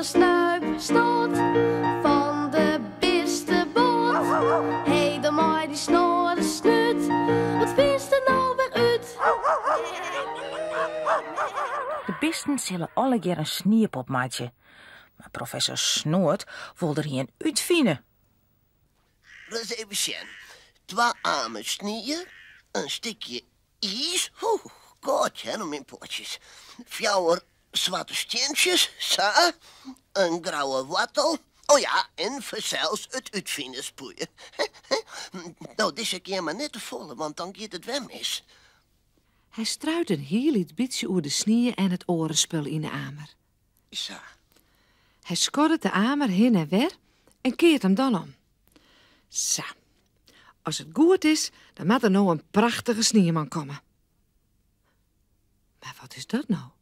Professor Snuip Snoad fan de bisteboat. Hé, dan mei dy snoade snút, wat fynst der no wer út? De bisten sille allegear in sniepop meitsje, mar professor Snoad wol der ien útfine. Ris even sjen. Twa amers snie, in stikje iis, oeh, kâld hear, oan myn poatsjes, fjouwer swarte stientsjes, sa, in grauwe woartel, oh ja, en fansels it útfinerspoeier. No, dizze kear mar net te folle, want dan giet it wer mis. Hy struit in hiel lyts bytsje oer de snie en it oare spul yn de amer. Sa. Hy skoddet de amer hin en wer en keart him dan om. Sa. As it goed is, dan moat der no in prachtige snieman komme. Mar wat is dat no?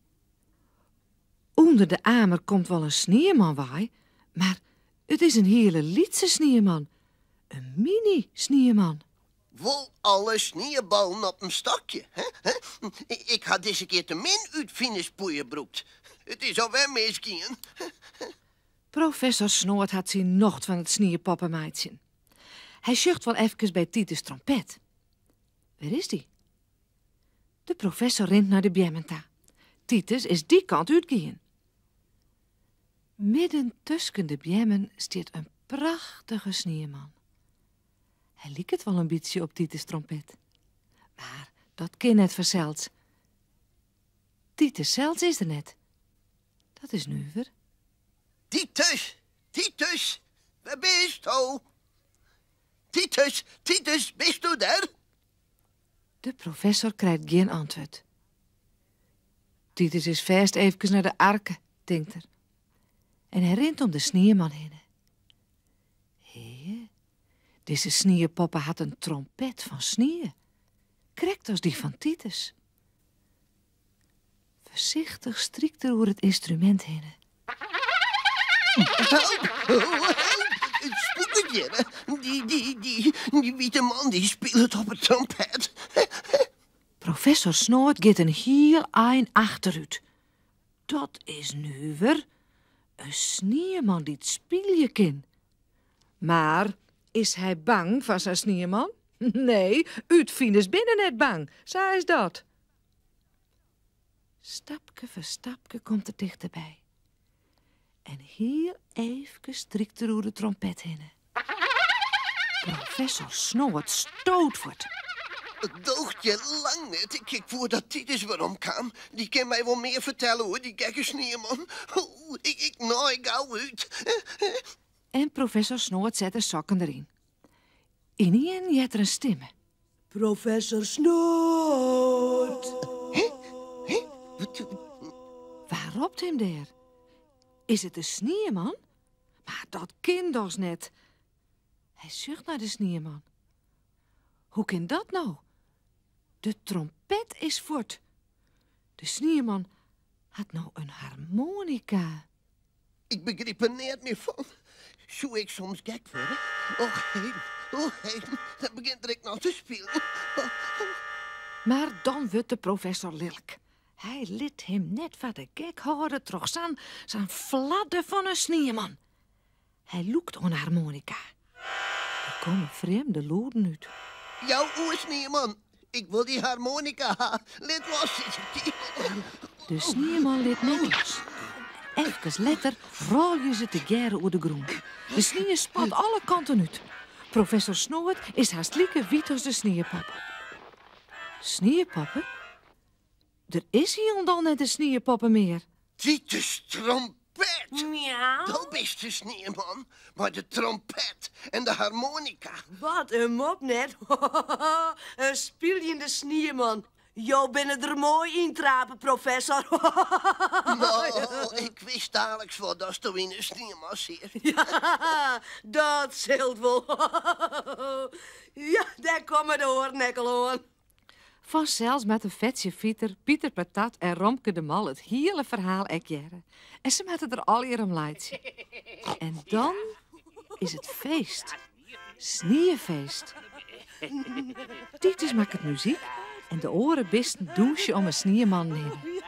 Under de amer komt wol in snieman wei, mar it is in hiele lytse snieman. In mini-snieman. Wol alle snieballen op in stokje, hè? Ik ha dizze kear te min útfinerspoeier brûkt. It is alwer misgien. Professor Snoad hat syn nocht fan it sniepoppen meitsjen. Hy sjocht wol efkes by Titus Trompet. Wêr is dy? De professor rint nei de beammen ta. Titus is dy kant útgien. Midden tusken de beammen stiet in prachtige snieman. Hy liket wol in bytsje op Titus Trompet. Mar dat kin net fansels. Titus sels is der net. Dat is nuver. Titus, Titus, wêr bisto? Titus, Titus, bisto der? De professor krijt gjin antwurd. Titus is fêst eefkes nei de arke, tinkt er. En hy rint om de snieman hinne. Hea, dizze sniepoppe hat in trompet fan snie, krekt as dy fan Titus. Foarsichtich strykt er oer it ynstrumint hinne. Help! Help! It spûket hjir. Dy, dy, dy, dy wite man dy spilet op 'e trompet. Professor Snoad giet in hiel ein achterút. Dat is nuver. In snieman dy't spylje kin. Mar is hy bang foar sa'n snieman? Nee, útfiners binne net bang, sa is dat. Stapke foar stapke komt er tichterby. En hiel eefkes strykt er oer de trompet hinne. Professor Snoad stoot fuort. It doocht hjir lang net. Ik woe dat Titus werom kaam. Dy kin my wol mear fertelle oer dy gekke snieman. Ik naai gau út. En professor Snoad set de sokken deryn. Ynienen heart er in stimme. Professor Snoad! Wa ropt him dêr? Is it de snieman? Mar dat kin dochs net? Hy sjocht nei de snieman. Hoe kin dat no? De trompet is fuort. De snieman hat no in harmonika. Ik begryp der neat mear fan. Soe ik soms gek wurde? Och heden, och heden, dan begjint er ek noch te spyljen. Mar dan wurdt de professor lilk. Hy lit him net foar de gek hâlde troch sa'n sa'n fladde fan in snieman. Hy lûkt oan de harmonika. Der komme frjemde lûden út. Jou oer, snieman. Ik wol dy harmonika ha. Lit los, sis ik dy. De snieman lit net los. Efkes letter rôlje se tegearre oer de grûn. De snie spat alle kanten út. Professor Snoad is hast like wyt as de sniepoppe. Sniepoppe? Der is hielendal net in sniepoppe mear. Titus Trompet! Miauw. Do bist de snieman mei de trompet en de harmonika. Wat in mop net. In spyljende snieman. Jo binne der moai yntrape, professor. No, ik wist daliks wol datsto yn 'e snieman siest. Ja, dat sil wol. Ja, dêr komme de oaren ek al oan. Fansels moatte Fetsje Fiter, Piter Patat en Romke de Mol it hiele ferhaal ek hearre. En se moatte der allegear om laitsje. En dan is it feest. Sniefeest. Titus makket muzyk en de oare bisten dûnsje om 'e sniemannen hinne.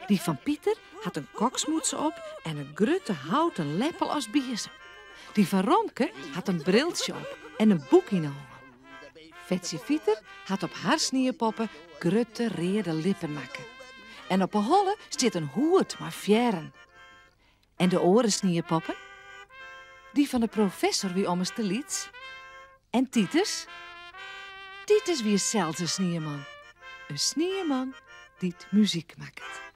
Dy fan Piter hat in koksmûtse op en in grutte houten leppel as biezem. Dy fan Romke hat in briltsje op en in boek yn 'e hân. Fetsje Fiter hat op har sniepoppe grutte reade lippen makke. En op 'e holle stiet in hoed mei fearren. En de oare sniepoppen? Dy fan de professor wie ommers te lyts. En Titus? Titus wie sels in snieman. In snieman dy't muzyk makket.